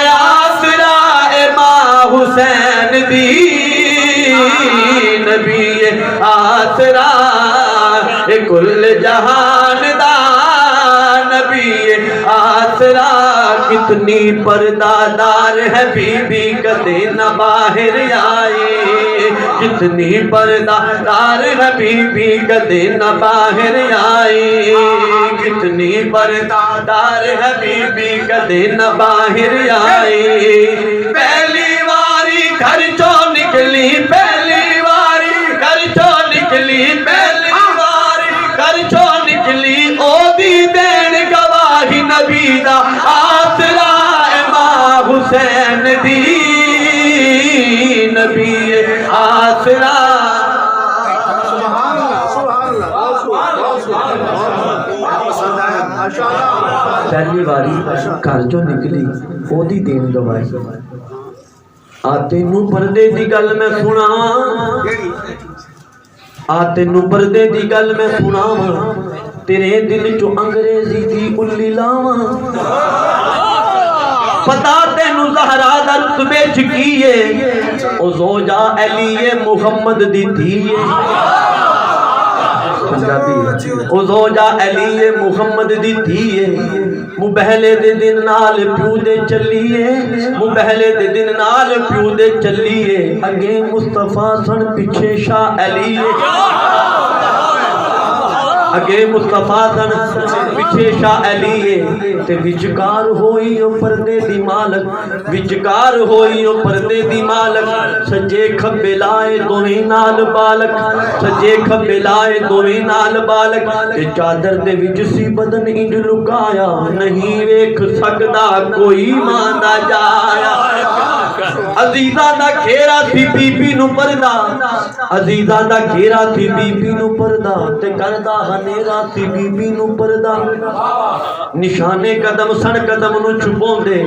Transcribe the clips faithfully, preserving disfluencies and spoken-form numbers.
آسرا اے ماں حسین دی، نبی آسرا اے کل جہان دا، نبی آسرا۔ کتنی پردہ دار ہے بی بی، کدے نہ باہر آئی، کتنی پردہ دار ہے بی بی، کدے نہ باہر آئی، کتنی پردہ دار ہے بی بی، کدے نہ باہر آئی۔ پہلی واری گھر چوں نکلی، پہلی واری گھر چوں نکلی، پہلی واری گھر چوں نکلی، او دی دین گواہی نبی دا آسرا اے ماں حسین دی، نبی آسرا۔ سبحان اللہ، سبحان اللہ، بہت خوب، بہت خوب، بہت خوب، ماشاءاللہ۔ پہلی واری گھر چوں نکلی، او دی دین گواہی۔ آ تینوں پردے دی ڳل میں سݨاواں، آ تینوں پردے دی ڳل میں سݨاواں، تیرے دل چوں انگریزی دی الی لاواں۔ پتہ تینوں زہرا دا رتبے چ کی اے، او زوجہ علی اے محمد دی دھی اے۔ پنجابی۔ او زوجہ علی اے محمد دی دھی اے۔ مبہلے دے دن نال پیو دے چلیے، مبہلے دے دن نال پیو دے چلیے۔ اڳے مصطفیٰ سݨ پچھے شاہ علی اے۔ اڳے مصطفیٰ سݨ پچھے شاہ علی اے۔ تے وچکار ہوئی او پردے دی مالک، وچکار ہوئی او پردے دی مالک۔ سجے کھبے لائے دوویں نال بالک، سجے کھبے لائے دوویں نال بالک۔ تے چادر دے وچ سی بدن انج لکایا، نہیں ویکھ سڳدا کوئی ماں دا جایا۔ عزیزاں دا گھیرا سی بی بی نوں پردہ، عزیزاں دا گھیرا سی بی بی نوں پردہ، تے کردا ہنیرا سی بی بی نوں پردہ۔ نشانے قدم سݨ قدم نوں چھپوندے،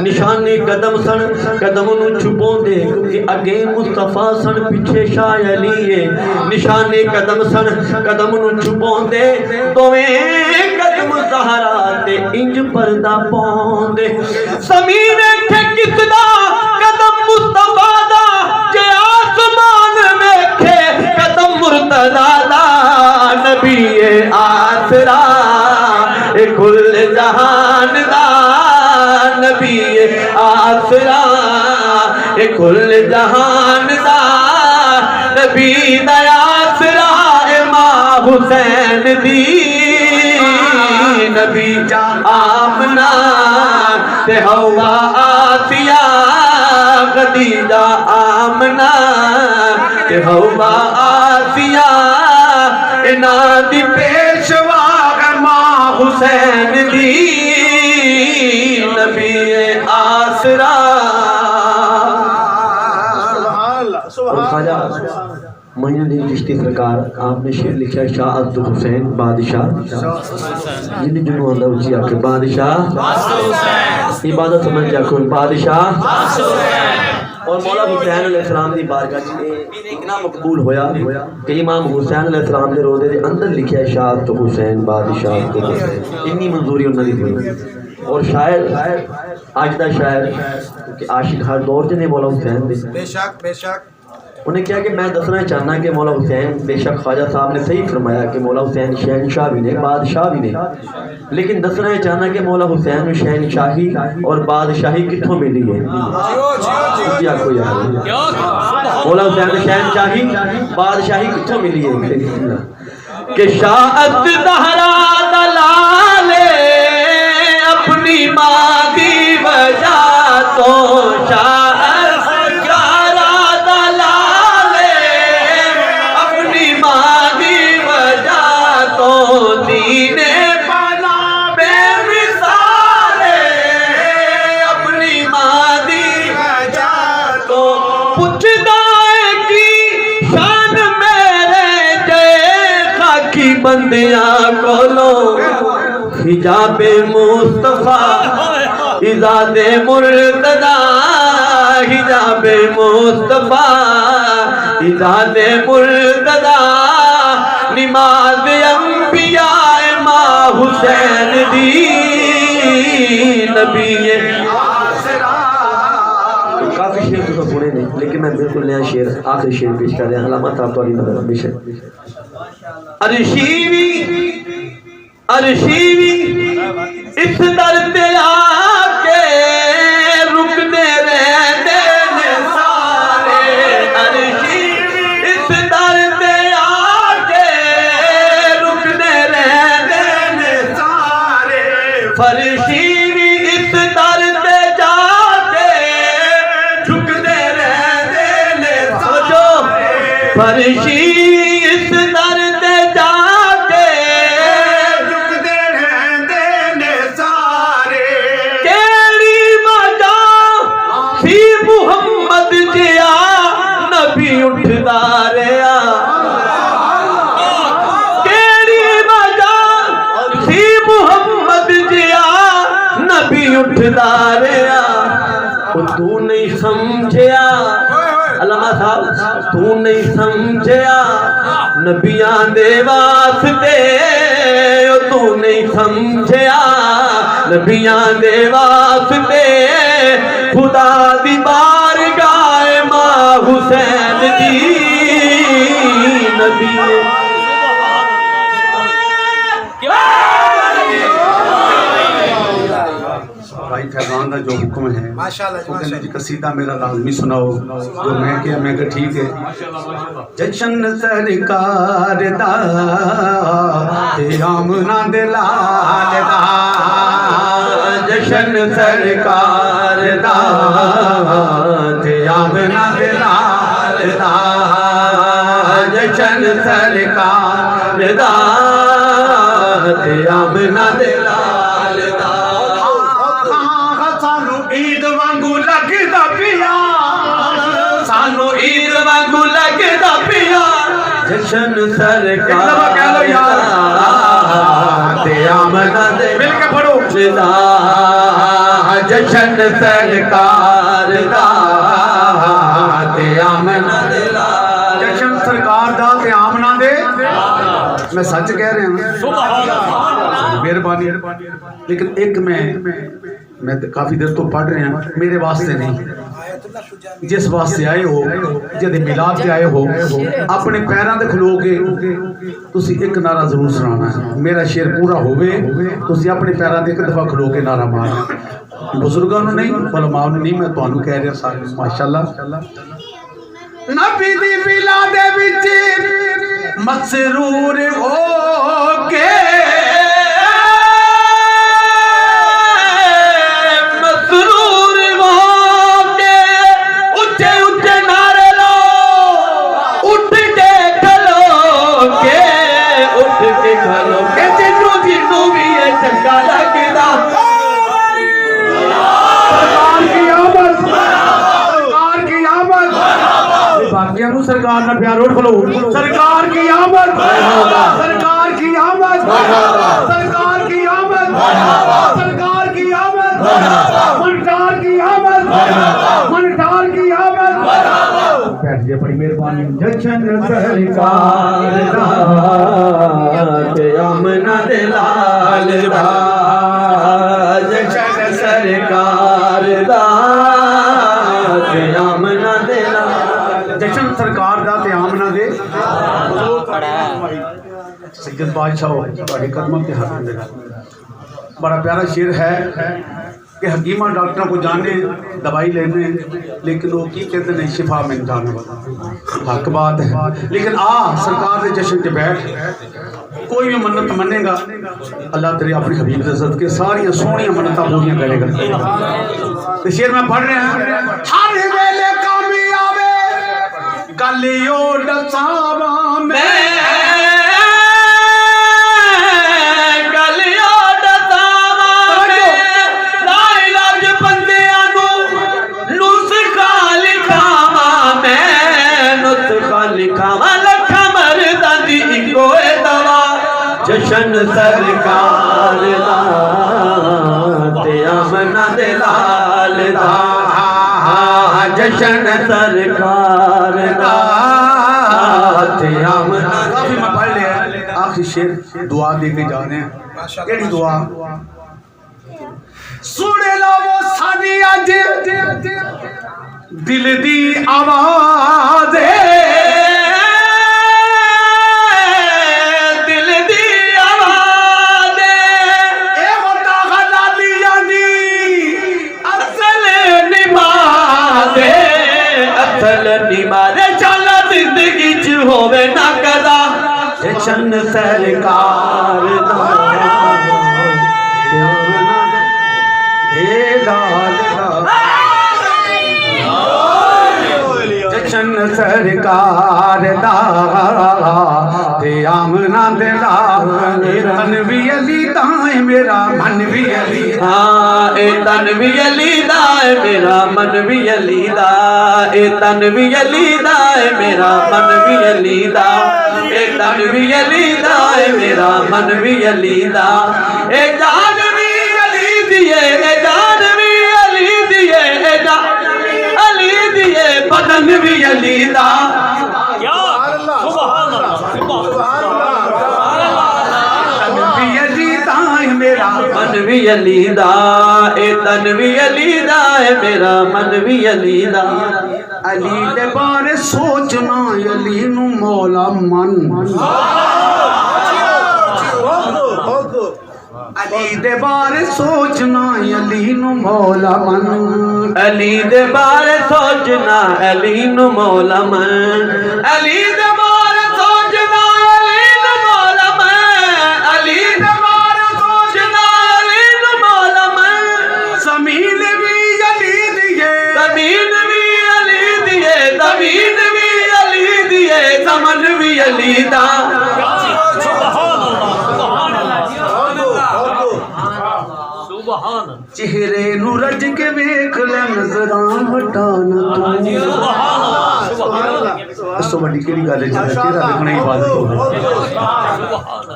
نشانے قدم سݨ قدم نوں چھپوندے، کیونکہ اڳے مصطفیٰ سݨ پچھے شاہ علی اے۔ نشانے قدم سݨ قدم نوں چھپوندے، دوویں قدم زہرا تے انج پردہ پوندے۔ زمین اتھے کس دا قدم مصطفیٰ دا، جے آسمان ویکھے قدم مرتضیٰ دا۔ نبی آسرا اے کل جہان دا، نبی آسرا اے کل جہان دا، نبی دا آسرا اے ماں حسین دی، نبی جا آمنہ تے حوا آسیہ، خدیجہ آمنہ تے حوا آسیہ، انہاں دی پیشوا اے ماں حسین دی، نبی آسرا۔ سبحان اللہ، سبحان اللہ۔ خواجہ معین الدین چشتی سرکار آپ نے شعر لکھا ہے شاہ عبد حسین بادشاہ، جن جنوں آندا اچی آکھے بادشاہ، عبادت سمجھ کے آکھو بادشاہ۔ اور مولا حسین علیہ السلام دی بارگاہ چ اے اتنا مقبول ہویا کہ امام حسین علیہ السلام دے روضے دے اندر لکھیا ہے شاہ عبد حسین بادشاہ عبد حسین، اتنی منظوری انہاں دی ہوئی۔ اور شاعر، اج دا شاعر، کہ عاشق ہر دور چ نے مولا حسین دے۔ بے شک، بے شک۔ انہیں کہا کہ میں دسنا چاہنا کہ مولا حسین، بے شک خواجہ صاحب نے صحیح فرمایا کہ مولا حسین شہنشاہ بھی نے، بادشاہ بھی نے، لیکن دسنا یہ چاہنا کہ مولا حسین نوں شہنشاہی اور بادشاہی کتھوں ملی ہے؟ تسی آکھو یار، مولا حسین نوں شہنشاہی، بادشاہی کتھوں ملی ہے؟ کہ شاہ الزہرا دا لال اے، اپنی ماں دی وجہ توں۔ شاہ الزہرا دا لال اے، اپنی ماں دی وجہ توں۔ دین پانا بے مثال اے، اپنی ماں دی وجہ توں۔ پچھدا اے کی شان میرے جے خاکی بندیاں کولوں، حجاب مصطفیٰ، عزت مرتضیٰ، حجاب مصطفیٰ، عزت مرتضیٰ، نماز حسین دی نبی۔ کافی شعر تساں سنے نے، لیکن میں بالکل نیا شعر، آخری شعر پیش کر رہا۔ علامہ صاحب، تہاݙی نظر ہمیشہ۔ عرشی وی، عرشی وی اس در تے آ کے رکدے رہندے نے سارے۔ عرشی وی اس در تے آ کے رکدے رہندے نے سارے۔ فرشی وی اس در تے جا کے جھکدے رہندے نے سارے۔ فرشی اس در تے جا کے جھکدے رہندے نے سارے۔ کیڑھی وجہ سی محمد جیا نبی اٹھدا رہیا؟ کیڑھی وجہ سی محمد جیا نبی اٹھدا رہیا؟ او توں نہیں سمجھیا، علامہ صاحب، توں نہیں سمجھیا نبیاں دے واسطے، او توں نہیں سمجھیا نبیاں دے واسطے، خدا دی بارگاہ ماں حسین دی نبی۔ بھائی فیضان دا جو حکم ہے، ماشاءاللہ جی، وہ کہندے ماشاءاللہ۔ جی قصیدہ میرا لازمی سناؤ۔ جو میں کہیا، میں کہیا ٹھیک ہے۔ جشن سرکار دا تے آمنہ دے لال دا، جشن سرکار دا تے آمنہ دے لال دا، جشن سرکار دا تے آمنہ دے لال دا۔ ہاں، ہاں، سانوں عید وانگوں لڳدا پیا، سانوں عید وانگوں لڳدا پیا۔ جشن سرکار دا تے آمنہ دے، مل کے پڑھو۔ دا، جشن سرکار دا تے آمنہ دے لال۔ جشن سرکار دا تے آمنہ دے۔ میں سچ کہہ رہا ہاں۔ سبحان اللہ۔ مہربانی۔ لیکن ایک میں، میں تے کافی دیر تو پڑھ رہا ہاں، میرے واسطے نہیں۔ جس واسطے آئے ہو، جدے میلاد تے آئے ہو، اپنے پیراں تے کھلو کے تسی ایک نعرہ ضرور سنانا ہے۔ میرا شعر پورا ہووے، تسی اپنے پیراں تے ایک دفعہ کھلو کے نعرہ مارنا۔ بزرگاں نوں نہیں، علماء نوں نہیں، میں تانوں کہہ رہا سارے، ماشاءاللہ۔ نبی دی ولا دے وچ مسرور ہو کے، مسرور ہو کے، اچے اچے نعرے لاؤ، اٹھ کے کھلو کے، اٹھ کے کھلو کے، جنوں جنوں وی اے چنگا لڳدا۔ سرکار کی آمد، سرکار کی آمد۔ باقیاں نوں سرکار نال پیار اٹھ کھلو۔ سرکار کی آمد، سرکار کی آمد، سرکار کی آمد، سرکار کی آمد، منٹار کی آمد، منٹار کی آمد۔ بیٹھ جائے، بڑی مہربانی۔ جشن سرکار دا تے آمنہ دے لال دا، جشن سرکار دا تے آمنہ دے لال۔ جشن سرکار دا تے آمنہ دے۔ سید بادشاہ ہو، تہاݙے قدماں تے ہاتھ دے۔ بڑا پیارا شعر ہے کہ حکیماں ڈاکٹراں کو جانے، دوائی لینے، لیکن وہ کی کہتے ہیں، شفا من جانے والا۔ حق بات ہے۔ لیکن آ سرکار دے جشن تے بیٹھ، کوئی بھی منت منے گا، اللہ تیرے اپنے حبیب دے صدقے ساریاں سوہنیاں منتاں پوریاں کرے گا۔ تے شعر میں پڑھ رہا ہاں، ہر ویلے کامیابے گل او ݙساواں میں، گل او ݙساواں میں، لا علاج بندیاں نوں نسخہ لکھاواں میں، نسخہ لکھاواں، لکھاں مرداں دی اکو اے دوا۔ جشن سرکار دا تے آمنہ دے لال دا، جشن سرکار دا تے آمنہ۔ کافی میں پڑھ لیا۔ شعر دعا دے کے جا رہے ہیں۔ کیڑی دعا؟ سُݨ لو ساݙی اڄ دل دی آواز اے، دل دی آواز اے۔ اے ہوتا غزالیاں دی اصل نماز اے، اصل نماز اے۔ چالا زندگی چ ہووے نہ قضا، اے چن سرکار دا۔ اے دال دا۔ جشن سرکار دا، تے آمنہ دے دا۔ اے تن وی علی دا اے، میرا من وی علی دا۔ ہاں، اے تن وی علی دا اے، میرا من وی علی دا۔ اے تن وی علی دا اے، میرا من وی علی دا۔ اے تن وی علی دا اے، میرا من وی علی دا۔ اے جان وی علی دی اے، اے جان وی علی دی اے، اے جان وی علی دی اے، بدن وی علی دا۔ سبحان اللہ، سبحان اللہ، سبحان اللہ۔ تن وی علی دا اے، میرا من وی علی دا۔ اے تن وی علی دا اے، میرا من وی علی دا۔ علی دے بارے سوچنا، علی نو مولا من۔ علی دے بارے سوچنا، علی نو مولا من۔ علی دے بارے سوچنا، علی نو مولا من۔ علی دے بارے سوچنا، علی نو مولا من۔ علی دے بارے سوچنا، علی نو مولا من۔ زمین وی علی دی اے۔ زمین وی علی دی اے، زمین وی علی دی اے، زمن وی علی دا۔ سبحان اللہ، سبحان اللہ، سبحان اللہ۔ چہرے نو رج کے ویکھ لے، نظراں ہٹا نہ توں۔ سبحان اللہ، سبحان اللہ۔ اس توں وݙی کیڑھی ڳالھ ہے جیڑھا چہرہ ݙیکھݨا عبادت ہووے؟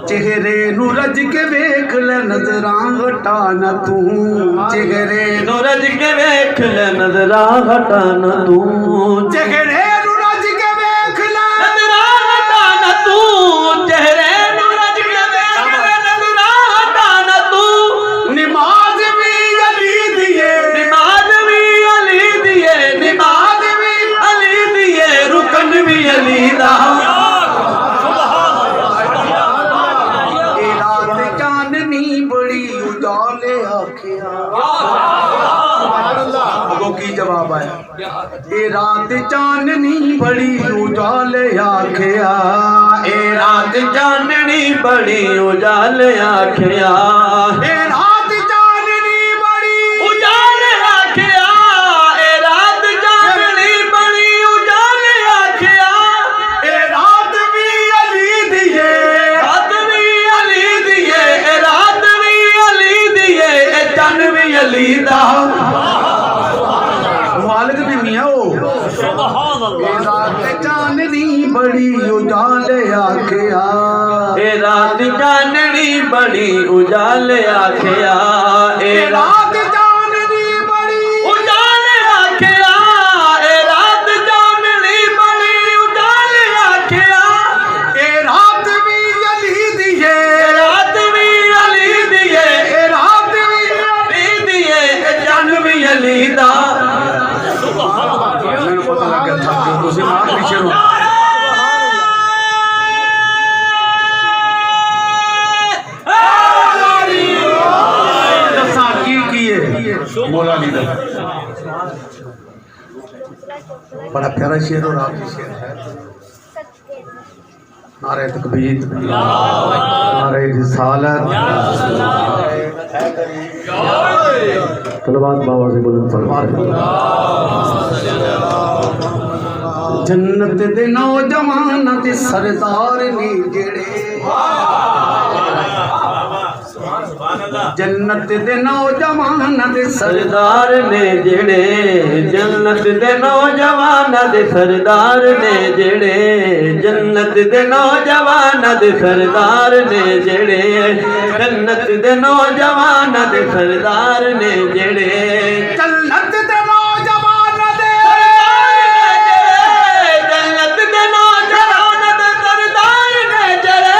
چہرے نو رج کے ویکھ لے، نظراں ہٹا نہ توں۔ چہرے نو رج کے ویکھ لے، نظراں ہٹا نہ توں۔ چہرے نو رج کے ویکھ لے، نظراں ہٹا نہ توں۔ چہرے نو رج کے ویکھ لے، نظراں ہٹا نہ توں۔ نماز وی علی دی اے، نماز وی علی دی اے، نماز وی علی دی اے، رکن وی علی دا۔ اے رات چاندنی بڑی اجالے آکھیا۔ اڳوں کی جواب آیا؟ اے رات چاندنی بڑی اجالے آکھیا۔ اے رات چاندنی بڑی اجالے آکھیا۔ اے رات چاندنی بڑی اجالے آکھیا۔ اے رات چاندنی بڑی اجالے آکھیا۔ اے رات وی علی دی اے، رات وی علی دی اے، اے رات وی علی دی اے، اے چن وی علی دا۔ مالک دی میاں او۔ سبحان اللہ۔ اے رات چاندنی بڑی اجالے آکھیا۔ اے رات چاندنی بڑی اجالے آکھیا۔ اے رات چاندنی بڑی اجالے آکھیا۔ اے رات چاندنی بڑی اجالے آکھیا۔ اے رات وی علی دی اے، اے رات وی علی دی اے، اے رات وی علی دی اے، اے چن وی علی دا۔ سبحان اللہ۔ مینوں پتہ لگ ڳیا تھک ڳئے ہو، تسیں مار پیچھے نو۔ ݙساں کی کی ہے؟ مولا علی دا۔ بڑا پیارا شعر اور آپ کی شعر ہے۔ نعرہ تکبیر، نعرہ رسالت۔ صلوات باواز بلند فرمائے۔ جنت دے نوجواناں دے سردار نے جڑے، جنت دے نوجواناں دے سردار نے جڑے، جنت دے نوجواناں دے سردار نے جڑے، جنت دے نوجواناں دے سردار نے جڑے، جنت دے نوجواناں دے سردار نے جڑے۔ جنت دے نوجواناں دے سردار نے جڑے، جنت دے نوجواناں دے سردار نے جڑے۔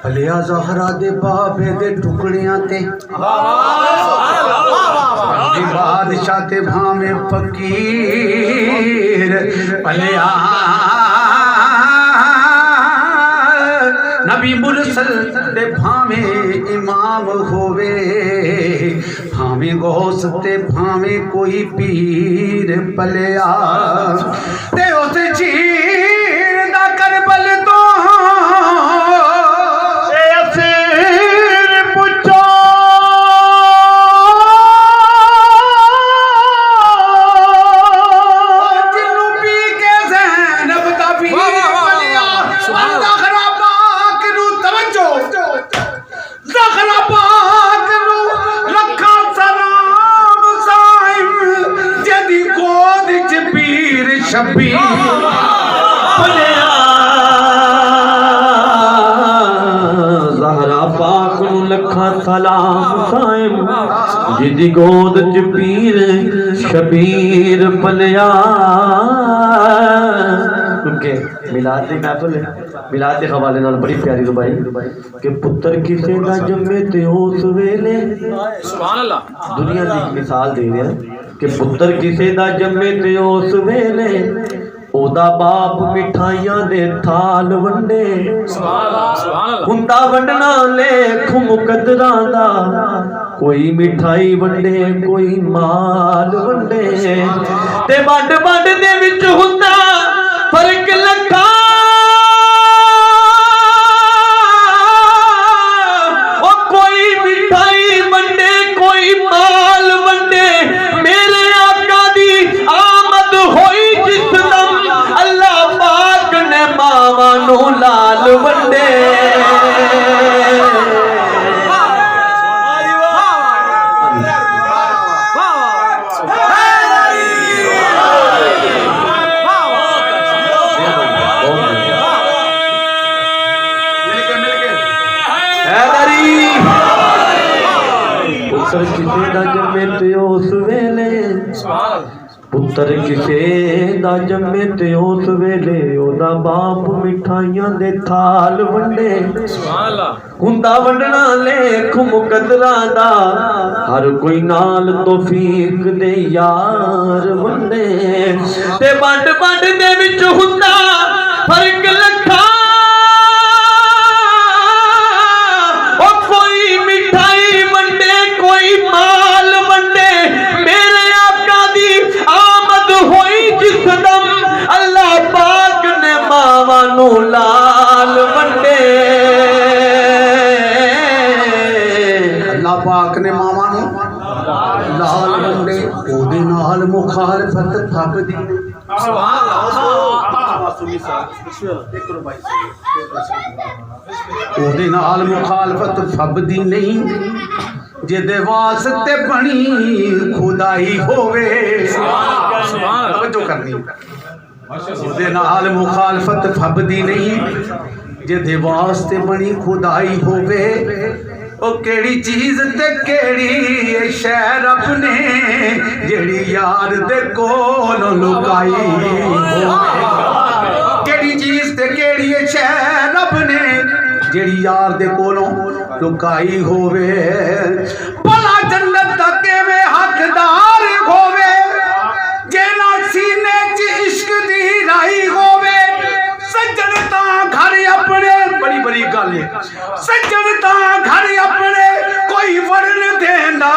پلیا زہرا دے بابے دے ٹکڑیاں تے، بھاویں بادشاہ تے بھاویں فقیر۔ پلیا نبی مرسل تے بھاویں امام ہووے، بھاویں غوث تے بھاویں کوئی پیر۔ پلیا تے اس چیر دا کربل توں، تے اسیر پچھو، جنوں پی کے زینب دا ویر۔ واہ، واہ، واہ، پلیا، واہ، واہ۔ زہرا پاک نوں توجہ۔ زہرا پاک نوں لکھاں سلام سائیں، جیندی گود اچ پیر شبیر پلیا۔ زہرا پاک نوں لکھاں سلام سائیں، جیندی گود اچ پیر شبیر پلیا۔ کیونکہ میلاد دی محفل ہے، میلاد دے حوالے نال بڑی پیاری رباعی۔ کہ پتر کسے دا جمے تے اوس ویلے، سبحان اللہ۔ دنیا دی ہک مثال ݙے رہیا کہ پتر کسے دا جمے تے اوس ویلے، اودا باپ مٹھائیاں دے تھال ونڈے۔ سبحان اللہ، سبحان اللہ۔ ہوندا ونڈݨا لیکھ مقدراں دا، کوئی مٹھائی ونڈے، کوئی مال ونڈے، تے ونڈ ونڈ دے وچ ہوندا فرق لکھاں۔ او کوئی مٹھائی ونڈے، کوئی مال ونڈے، میرے آقا دی آمد ہوئی جس دم، اللہ پاک نے ماواں نوں لال ونڈے۔ حیدری۔ پتر کسے دا جمے تے اوس ویلے، پتر کسے دا جمے تے اوس ویلے، اودا باپ مٹھائیاں دے تھال ونڈے۔ سبحان اللہ۔ ہوندا ونڈݨا لیکھ مقدراں دا، ہر کوئی نال توفیق دے یار ونڈے۔ تے ونڈ ونڈ دے وچ ہوندا فرق لکھاں۔ او کوئی مٹھائی ونڈے، کوئی مال ونڈے، میرے آقا دی آمد ہوئی جس دم، اللہ پاک نے ماواں نوں لال ونڈے۔ اللہ پاک نے ماواں نوں لال ونڈے۔ اوندے نال مخالفت پھبدی نہیں۔ سبحان اللہ۔ اوندے نال مخالفت پھبدی نہیں، جیندے واسطے بݨی خدائی ہووے۔ سبحان اللہ۔ توجہ کرنی۔ اوندے نال مخالفت پھبدی نہیں، جیندے واسطے بݨی خدائی ہووے۔ او کیڑھی چیز تے کیڑھی اے شے رب نے، جیڑھی یار دے کولوں لکائی ہووے؟ کیڑھی چیز تے کیڑھی اے شے رب نے، جیڑھی یار دے کولوں لکائی ہووے؟ بھلا جنت دا کیویں حقدار ہووے، جے نہ سینے چ عشق دی راہی ہووے؟ سڄݨ تاں گھر اپݨے، بڑی بڑی ڳالھ ہے، سڄݨ تاں گھر اپݨے کوئی وڑݨ ݙیندا،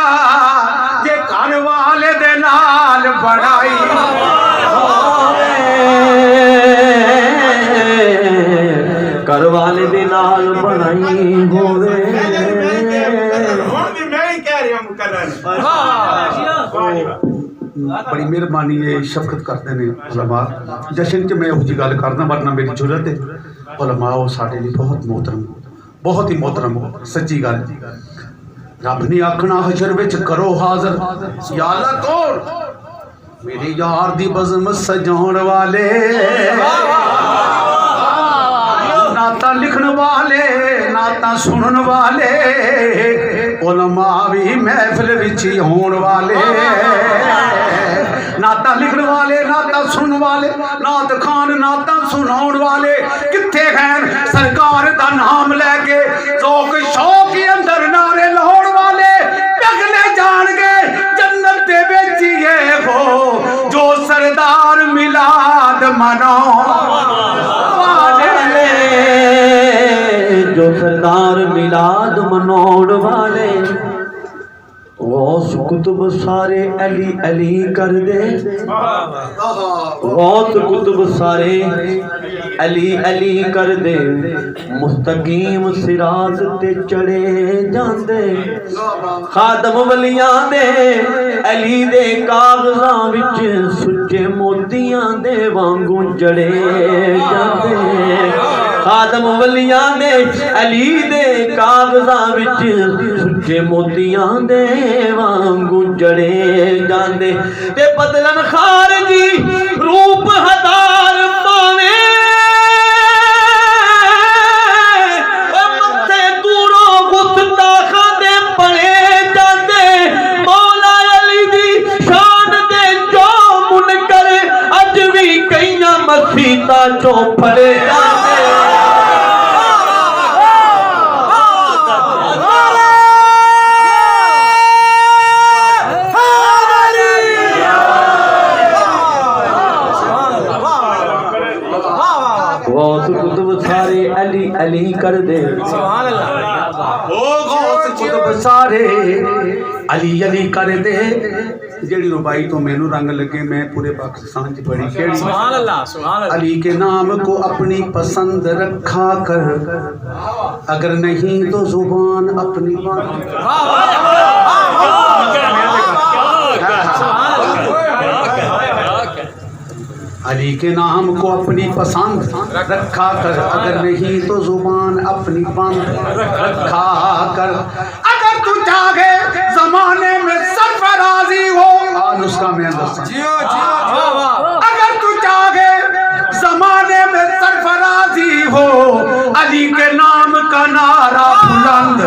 جے گھر والے دے نال بݨائی ہووے۔ گھر والے دے نال بݨائی ہووے۔ ہݨ وی میں ہی کہہ رہیا مقرر۔ بڑی مہربانی ہے، شفقت کردے نے علماء۔ جشن چ میں اہو جی ڳالھ کردا، ورنہ میری جرات ہے۔ علماء او ساݙے لئی بہت محترم، بہت ہی محترم، سچی ڳالھ۔ رب نے آکھݨا حشر وچ، کرو حاضر، یا اللہ کون؟ میرے یار دی بزم سجاوݨ والے، نعتاں لکھݨ والے، نعتاں سݨݨ والے، علماء وی محفل وچ ہی ہووݨ والے۔ نعتاں لکھݨ والے، نعتاں سݨݨ والے، نعت خوان نعتاں سݨاوݨ والے کتھے ہن؟ سرکار دا نام لے کے میلاد مناوݨ والے غوث قطب سارے علی علی کردے۔ غوث قطب سارے علی علی کردے، مستقیم صراط تے چڑھے جاندے۔ خادم ولیاں دے علی دے کاغذاں وچ سچے موتیاں دے وانگوں جڑے جاندے۔ خادم ولیاں دے علی دے کاغذاں وچ سچے موتیاں دے وانگوں جڑے جاندے۔ تے بدلن خارجی روپ ہزار پاویں، او متھے دوروں گستاخاں دے بݨے جاندے۔ مولا علی دی شان دے جو منکر اڄ وی کئیاں مسیتاں چوں پھڑے جاندے۔ غوث قطب سارے علی علی کردے۔ سبحان اللہ۔ او غوث قطب سارے علی علی کردے۔ جیڑھی رباعی توں مینوں رنگ لڳے، میں پورے پاکستان چ پڑھی۔ کیڑھی؟ سبحان اللہ، سبحان اللہ۔ علی کے نام کو اپنی پسند رکھا کر، اگر نہیں تو زبان اپنی بند۔ واہ، واہ، واہ، واہ، واہ۔ سبحان اللہ۔ علی کے نام کو اپنی پسند رکھا کر، اگر نہیں تو زبان اپنی بند رکھا کر۔ اگر تو چاہے زمانے میں سرفرازی ہو، آ نسخہ میں دساں۔ جیو، جیو، جیو۔ اگر تو چاہے زمانے میں سرفرازی ہو، علی کے نام کا نعرہ بلند۔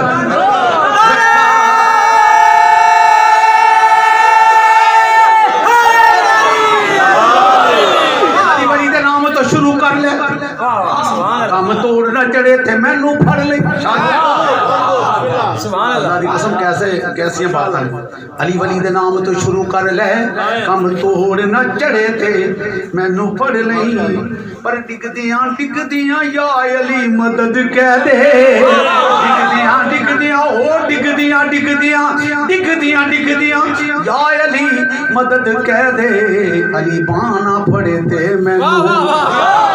علی ولی دے نام تو شروع کر لے۔ کم توڑ نہ چڑھے تے مینوں پھڑ لے۔ سبحان اللہ۔ اللہ دی قسم، کیسے، کیسیاں باتاں نے۔ علی ولی دے نام تو شروع کر لے، کم توڑ نہ چڑھے تے مینوں پھڑ لے۔ پر ڈگدیاں ڈگدیاں یا علی مدد کہہ دے، ڈگدیاں ڈگدیاں، او ڈگدیاں ڈگدیاں، ڈگدیاں ڈگدیاں یا علی مدد کہہ دے۔ علی بانہ پھڑے تے مینوں، واہ، واہ، واہ، واہ۔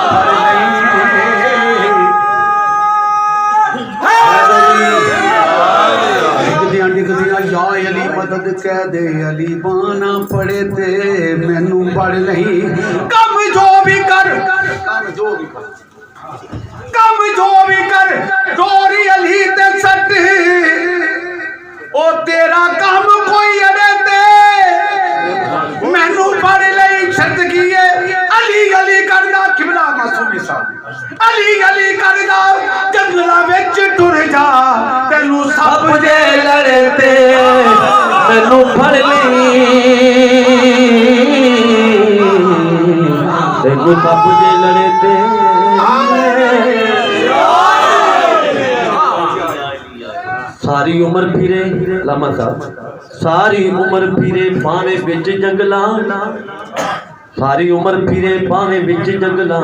ڈگدیاں ڈگدیاں یا علی مدد کہہ دے، علی بانہ پھڑے تے مینوں پڑھ نہیں۔ کم جو بھی کر، کم جو بھی کر، کم جو بھی کر، ڈوری علی تے سٹ۔ او تیرا کم کوئی اڑے تے مینوں پڑھ لئی چھٹ گئے۔ علی علی کردا قبلہ معصومی صاحب۔ علی علی کردا جنگلاں وچ ٹر جا، تینوں سپ جے لڑے تے مینوں پھڑ لئی، تینوں سپ جے لڑے تے۔ ساری عمر پھرے، علامہ صاحب، ساری عمر پھرے پاویں وچ جنگلاں، ساری عمر پھرے پاویں وچ جنگلاں،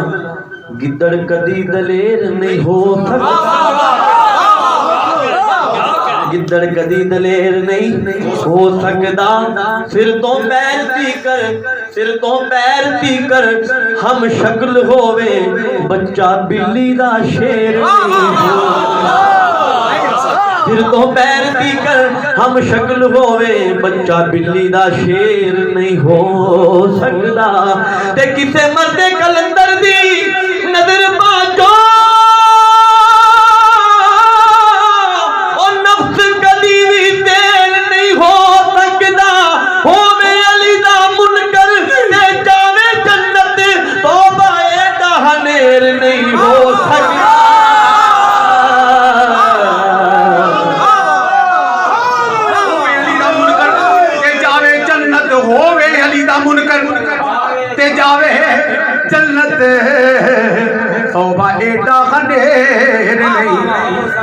گدڑ کدی دلیر نہیں ہو سڳدا۔ گدڑ کدی دلیر نہیں ہو سڳدا۔ سر توں پیر تیکر، سر توں پیر تیکر ہم شکل ہووے، بچہ ٻلی دا شیر نہیں ہو۔ سر توں پیر تیکر ہم شکل ہووے، بچہ ٻلی دا شیر نہیں ہو سڳدا۔ تے کسے مرد قلندر دی نظر باجو، او نفس کدی وی تیل نہیں ہو سڳدا۔ ہووے علی دا منکر تے جاوے جنت، توبہ ایݙا ہنیر نہیں ہو سڳدا۔ ہووے علی دا منکر تے جاوے جنت، ہووے علی دا منکر تے جاوے جنت، توبہ ایݙا ہنیر نہیں۔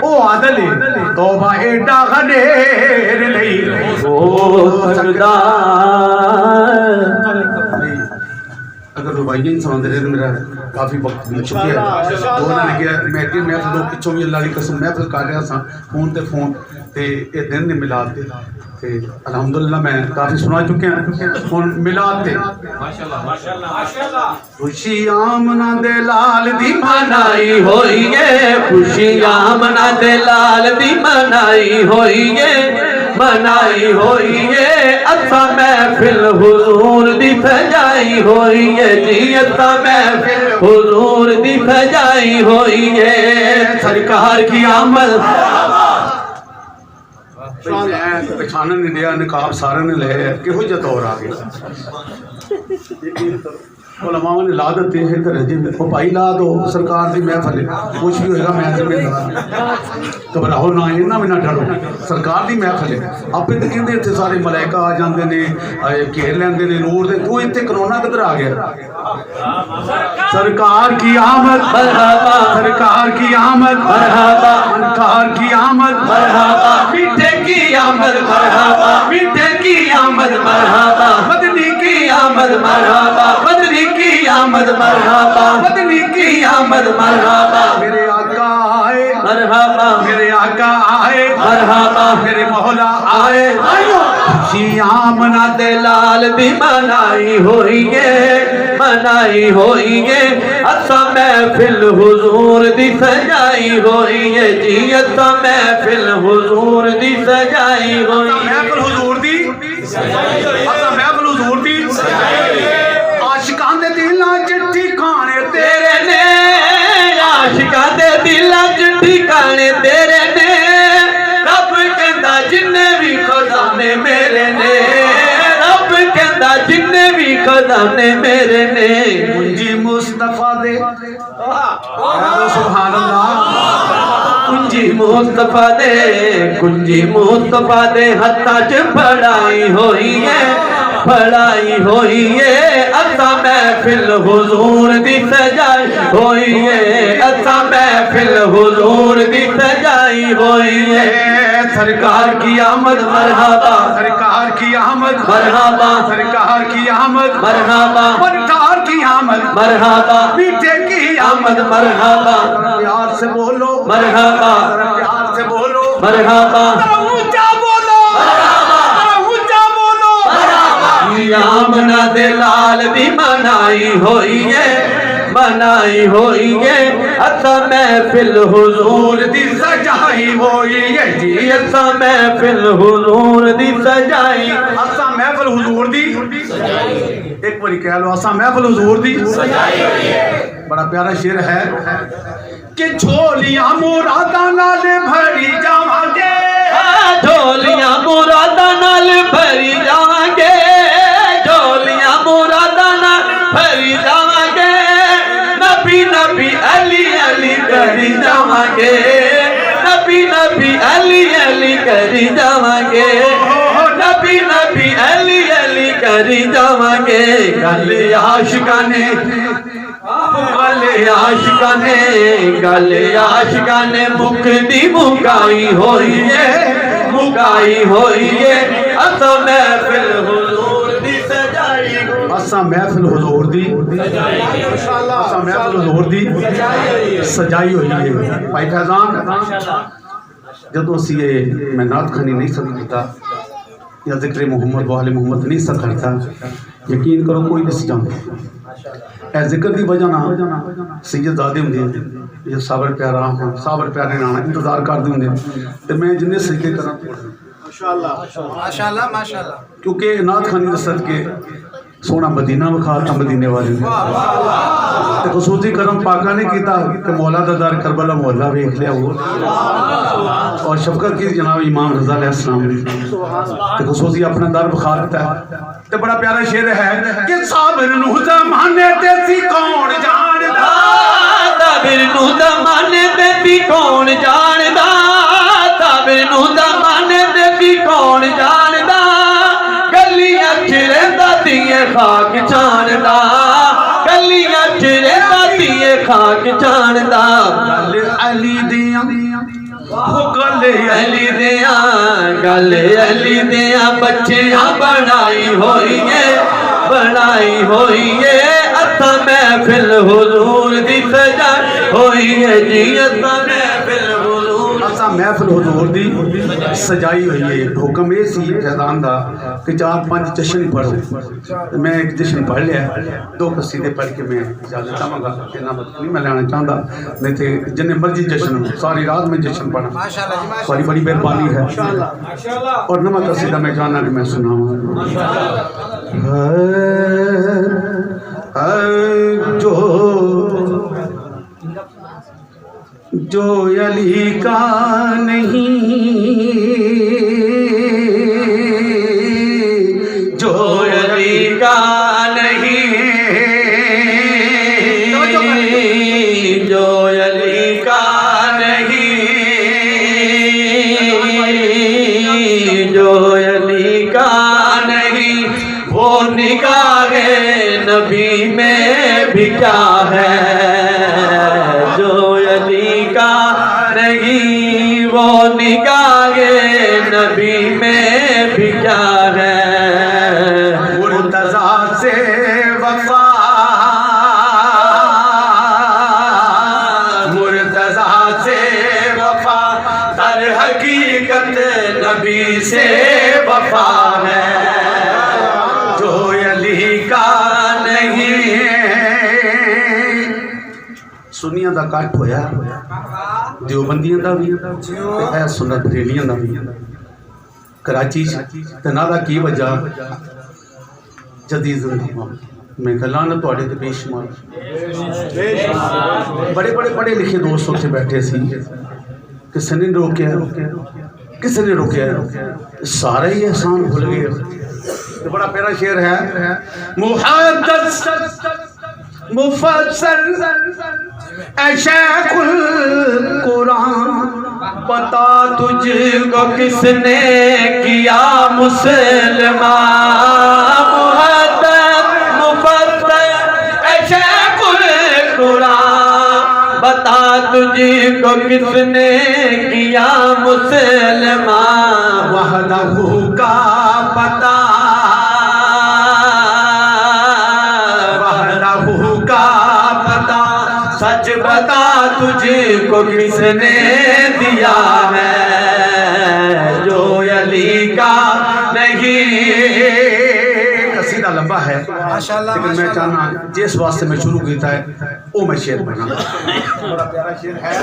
او عادل، توبہ ایݙا ہنیر نہیں ہو سڳدا۔ اگر رباعیاں ہی سݨاندے رہے تو میرا کافی وقت بیت چکے ہیں۔ تو انہوں نے کہا، میں کہ محفل دو پچھوں بھی اللہ کی قسم محفل کر رہا سا، فون تے فون، تے اے دن نے ملاد تے۔ تے الحمدللہ میں کافی سنا چکے ہیں۔ ہن ملاد تے۔ خوشی آمنہ دے لال دی منائی ہوئی ہے، خوشی آمنہ دے لال دی منائی ہوئی ہے، منائی ہوئی ہے۔ اساں محفل حضور دی سجائی ہوئی ہے جی، اساں محفل حضور دی سجائی ہوئی ہے۔ سرکار کی آمد۔ میں پہچانن نہیں دیا، نقاب سارے نے لے، کہو جا دور آ گیا۔ علماء نے لا دیتے ہیں کہ رجب، او بھائی لا دو، سرکار دی محفل ہے، کچھ بھی ہوئے گا میں ذمہ دار۔ گھبراؤ نہ، انہاں بھی نہ ڈرو، سرکار دی محفل ہے۔ آپ تے کہندے اتھے سارے ملائکہ آ جاندے نے، اے گھیر لیندے نے نور دے، تو اتھے کرونا کدھر آ گیا؟ سرکار کی آمد، مرحبا۔ سرکار کی آمد، مرحبا۔ فنکار کی آمد، مرحبا۔ میٹھے کی آمد، مرحبا۔ میٹھے کی آمد، مرحبا۔ مدنی کی آمد، مرحبا۔ مدنی کی آمد، مرحبا۔ مدنی کی آمد، مرحبا۔ میرے آقا آئے، مرحبا۔ میرے آقا آئے، مرحبا۔ میرے مولا آئے۔ خوشی آمنہ دے لال دی منائی ہوئی ہے، منائی ہوئی ہے۔ اساں محفل حضور دی سجائی ہوئی ہے جی، اساں محفل حضور دی سجائی ہوئی ہے۔ محفل حضور دی، اساں محفل حضور دی۔ عاشقاں دے دلاں 'چ ٹھکانے تیرے نے، عاشقاں دے دلاں 'چ ٹھکانے تیرے نے۔ رب کہندا جنے وی خزانے میرے نے، رب کہندا جنے وی خزانے میرے نے۔ کنجی مصطفیٰ دے، سبحان اللہ۔ کنجی مصطفیٰ دے، کنجی مصطفیٰ دے ہتھاں 'چ پڑائی ہوئی ہے، پڑائی ہوئی ہے۔ اساں محفل حضور دی سجائی ہوئی ہے، اساں محفل حضور دی سجائی ہوئی ہے۔ سرکار کی آمد، مرحبا۔ سرکار کی آمد، مرحبا۔ سرکار کی آمد، مرحبا۔ فنکار کی آمد، مرحبا۔ میٹھے کی آمد، مرحبا۔ پیار سے بولو، مرحبا۔ پیار سے بولو، مرحبا۔ ذرا اونچا بولو، مرحبا۔ ذرا اونچا بولو، مرحبا۔ آمنہ دے لال دی منائی ہوئی ہے، منائی ہوئی ہے۔ اساں محفل حضور دی سجائی ہوئی ہے جی، اساں محفل حضور دی سجائی۔ اساں محفل حضور دی، ایک باری کہہ لو، اساں محفل حضور دی۔ بڑا پیارا شعر ہے کہ جھولیاں مراداں نال بھری جاواں گے، جھولیاں مراداں نال بھری جاواں گے، جھولیاں مراداں نال بھری جاواں گے۔ نبی نبی علی علی کری جاواں گے، نبی نبی علی علی کری جاواں گے، نبی نبی علی علی کری جاواں گے۔ گل عاشقاں نے، گل عاشقاں نے، گل عاشقاں نے مکدی مکائی ہوئی ہے، مکائی ہوئی ہے۔ اساں محفل حضور دی سجائی، اساں محفل حضور دی، اساں محفل حضور دی سجائی ہوئی ہے۔ بھائی فیضان، جدوں اسی اے میں نعت خوانی نہیں سا کردا یا ذکر محمد و آل محمد نہیں سا کردا، یقین کرو کوئی نہیں سی جاندا۔ اے ذکر دی وجہ نال سید زادے ہوندے ہن، یا صابر پیارا ہن، صابر پیارے نال انتظار کردے ہوندے ہن۔ تے میں جنے سجدے کراں، ماشاءاللہ، ماشاءاللہ، ماشاءاللہ۔ کیونکہ نعت خوانی دے صدقے سوہݨا مدینہ وکھا ݙتا مدینے والے نے۔ تے خصوصی کرم پاکاں نے کیتا کہ مولا دا در کربلا محلہ ویکھ لیا ہو۔ اور شفقت کی جناب امام رضا علیہ السلام نے۔ تے خصوصی اپݨا در وکھا ݙتا ہے۔ تے بڑا پیارا شعر ہے کہ صابر نوں زمانے تے سی کون جاندا، صابر نوں زمانے تے سی کون جاندا، صابر نوں زمانے تے سی کون جاندا۔ گلیاں 'چ رہندا سی اے خاک چھاݨدا، گلیاں 'چ رہندا سی اے خاک چھاݨدا۔ گل علی دیاں، او گل علی دیاں، گل علی دیاں بچیاں بݨائی ہوئی اے، بݨائی ہوئی اے۔ اساں محفل حضور دی سجائی ہوئی ہے جی، اساں محفل حضور۔ اساں محفل حضور دی سجائی ہوئی ہے۔ حکم اے سی فیضان دا کہ چار پنج جشن پڑھو۔ میں ایک جشن پڑھ لیا، دو قصیدے پڑھ کے میں اجازت چاہواں گا، انعام نہیں میں لینا چاہندا، نہیں تے جنے مرضی جشن ہو، ساری رات میں جشن پڑھاں۔ تہاݙی بڑی مہربانی ہے۔ اور نواں قصیدہ میں چاہنا کہ میں سناواں۔ جو، جو علی کا نہیں، جو علی کا نہیں، جو علی کا نہیں، جو علی کا نہیں، وہ نگاہ نبی میں بھی کیا ہے؟ جو علی کا نہیں، وہ نگاہ نبی میں بھی کیا ہے؟ مرتضیٰ سے وفا، مرتضیٰ سے وفا، در حقیقت نبی سے وفا ہے، جو علی کا نہیں۔ سنیاں دا کٹھ ہویا، دیوبندیاں دا وی، تے اے سنت بریلیاں دا وی۔ کراچی چ تے نالا کی وجہ؟ جدید زندگی میں کہا لعنت تہاݙے تے بے شمار۔ بڑے بڑے پڑھے لکھے دوست اتھے بیٹھے سی، کسے نے روکیا، کسے نے روکیا، سارے ہی احسان بھل گئے۔ تے بڑا پیارا شعر ہے، محدث مفسر اے شیخ القرآن، بتا تجھ کو کس نے کیا مسلمان؟ محدث مفسر اے شیخ القرآن، بتا تجھ کو کس نے کیا مسلمان؟ وحدہ کا پتہ، وحدہ کا پتہ، سچ بتا تجھ کو کس نے دیا ہے، جو علی کا نہیں۔ قصیدہ لمبا ہے، ماشاءاللہ، لیکن میں ماشاءاللہ۔ چاہنا جس واسطے میں شروع کیتا ہے، او میں شعر پڑھنا۔ بڑا پیارا شعر ہے۔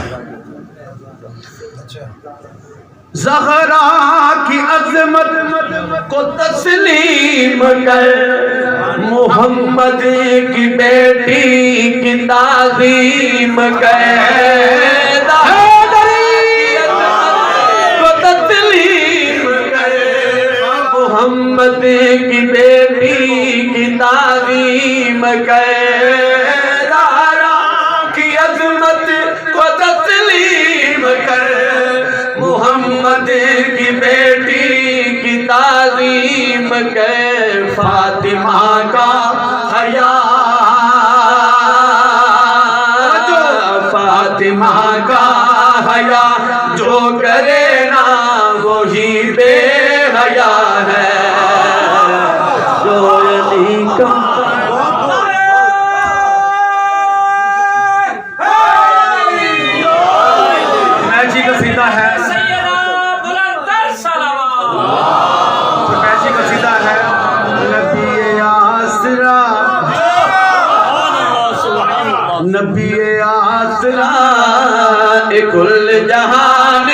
زہرا کی عظمت کو تسلیم کر، محمد کی بیٹی کی تعظیم کر۔ زہرا کی عظمت کو تسلیم کر، محمد کی بیٹی کی تعظیم کر۔ زہرا کی عظمت کو تسلیم کر، محمد کی بیٹی کی تعظیم کر۔ فاطمہ کا حیا، فاطمہ کا حیا، جو کرے نا وہی بے حیا ہے، جو علی کا میچی قصیدہ ہے۔ سیدہ بلند تر صلوات۔ میچی قصیدہ ہے۔ نبی آسرا، نبی آسرا، اے کل جہان